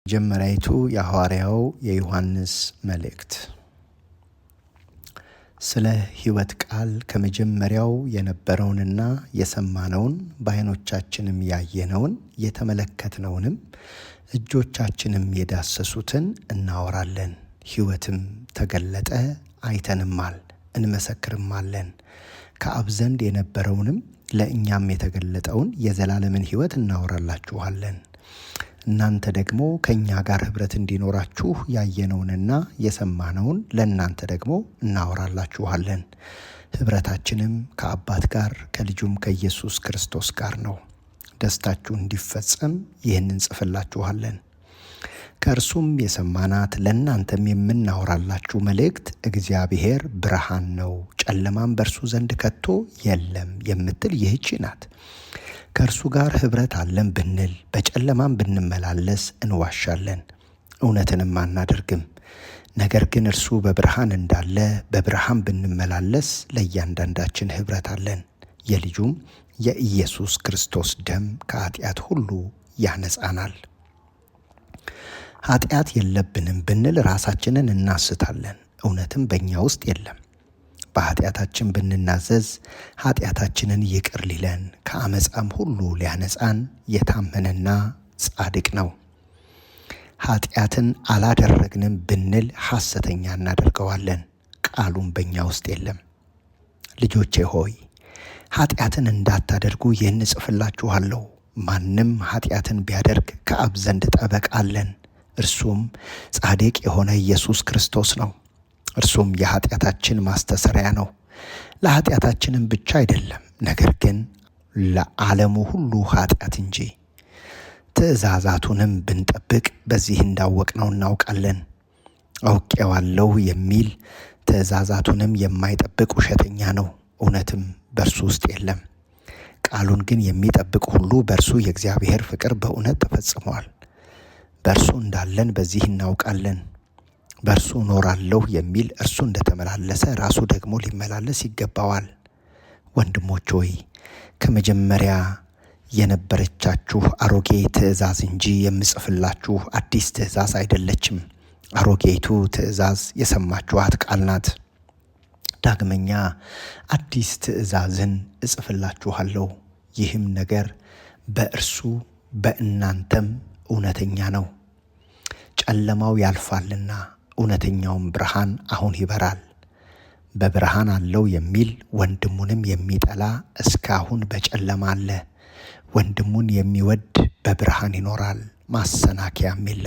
መጀመሪያይቱ የሐዋርያው የዮሐንስ መልእክት። ስለ ሕይወት ቃል ከመጀመሪያው የነበረውንና የሰማነውን በዓይኖቻችንም ያየነውን የተመለከትነውንም እጆቻችንም የዳሰሱትን እናወራለን። ሕይወትም ተገለጠ፣ አይተንማል፣ እንመሰክርማለን። ከአብ ዘንድ የነበረውንም ለእኛም የተገለጠውን የዘላለምን ሕይወት እናወራላችኋለን። እናንተ ደግሞ ከእኛ ጋር ኅብረት እንዲኖራችሁ ያየነውንና የሰማነውን ለእናንተ ደግሞ እናወራላችኋለን። ኅብረታችንም ከአባት ጋር ከልጁም ከኢየሱስ ክርስቶስ ጋር ነው። ደስታችሁ እንዲፈጸም ይህን እንጽፍላችኋለን። ከእርሱም የሰማናት ለእናንተም የምናወራላችሁ መልእክት እግዚአብሔር ብርሃን ነው፣ ጨለማም በእርሱ ዘንድ ከቶ የለም የምትል ይህች ናት። ከእርሱ ጋር ኅብረት አለን ብንል በጨለማም ብንመላለስ እንዋሻለን፣ እውነትንም አናደርግም። ነገር ግን እርሱ በብርሃን እንዳለ በብርሃን ብንመላለስ ለእያንዳንዳችን ኅብረት አለን። የልጁም የኢየሱስ ክርስቶስ ደም ከኃጢአት ሁሉ ያነጻናል። ኃጢአት የለብንም ብንል ራሳችንን እናስታለን፣ እውነትም በእኛ ውስጥ የለም። በኃጢአታችን ብንናዘዝ ኃጢአታችንን ይቅር ሊለን ከአመፃም ሁሉ ሊያነጻን የታመነና ጻድቅ ነው። ኃጢአትን አላደረግንም ብንል ሐሰተኛ እናደርገዋለን፣ ቃሉም በእኛ ውስጥ የለም። ልጆቼ ሆይ ኃጢአትን እንዳታደርጉ ይህን እጽፍላችኋለሁ። ማንም ኃጢአትን ቢያደርግ ከአብ ዘንድ ጠበቃ አለን፣ እርሱም ጻድቅ የሆነ ኢየሱስ ክርስቶስ ነው። እርሱም የኃጢአታችን ማስተሰሪያ ነው። ለኃጢአታችንም ብቻ አይደለም፣ ነገር ግን ለዓለሙ ሁሉ ኃጢአት እንጂ። ትእዛዛቱንም ብንጠብቅ በዚህ እንዳወቅነው እናውቃለን። አውቄዋለሁ የሚል ትእዛዛቱንም የማይጠብቅ ውሸተኛ ነው፣ እውነትም በእርሱ ውስጥ የለም። ቃሉን ግን የሚጠብቅ ሁሉ በእርሱ የእግዚአብሔር ፍቅር በእውነት ተፈጽሟል። በእርሱ እንዳለን በዚህ እናውቃለን። በእርሱ እኖራለሁ የሚል እርሱ እንደተመላለሰ ራሱ ደግሞ ሊመላለስ ይገባዋል። ወንድሞች ሆይ ከመጀመሪያ የነበረቻችሁ አሮጌ ትእዛዝ እንጂ የምጽፍላችሁ አዲስ ትእዛዝ አይደለችም። አሮጌይቱ ትእዛዝ የሰማችኋት ቃል ናት። ዳግመኛ አዲስ ትእዛዝን እጽፍላችኋለሁ። ይህም ነገር በእርሱ በእናንተም እውነተኛ ነው። ጨለማው ያልፋልና እውነተኛውም ብርሃን አሁን ይበራል። በብርሃን አለው የሚል ወንድሙንም የሚጠላ እስካሁን በጨለማ አለ። ወንድሙን የሚወድ በብርሃን ይኖራል፣ ማሰናከያም የለም።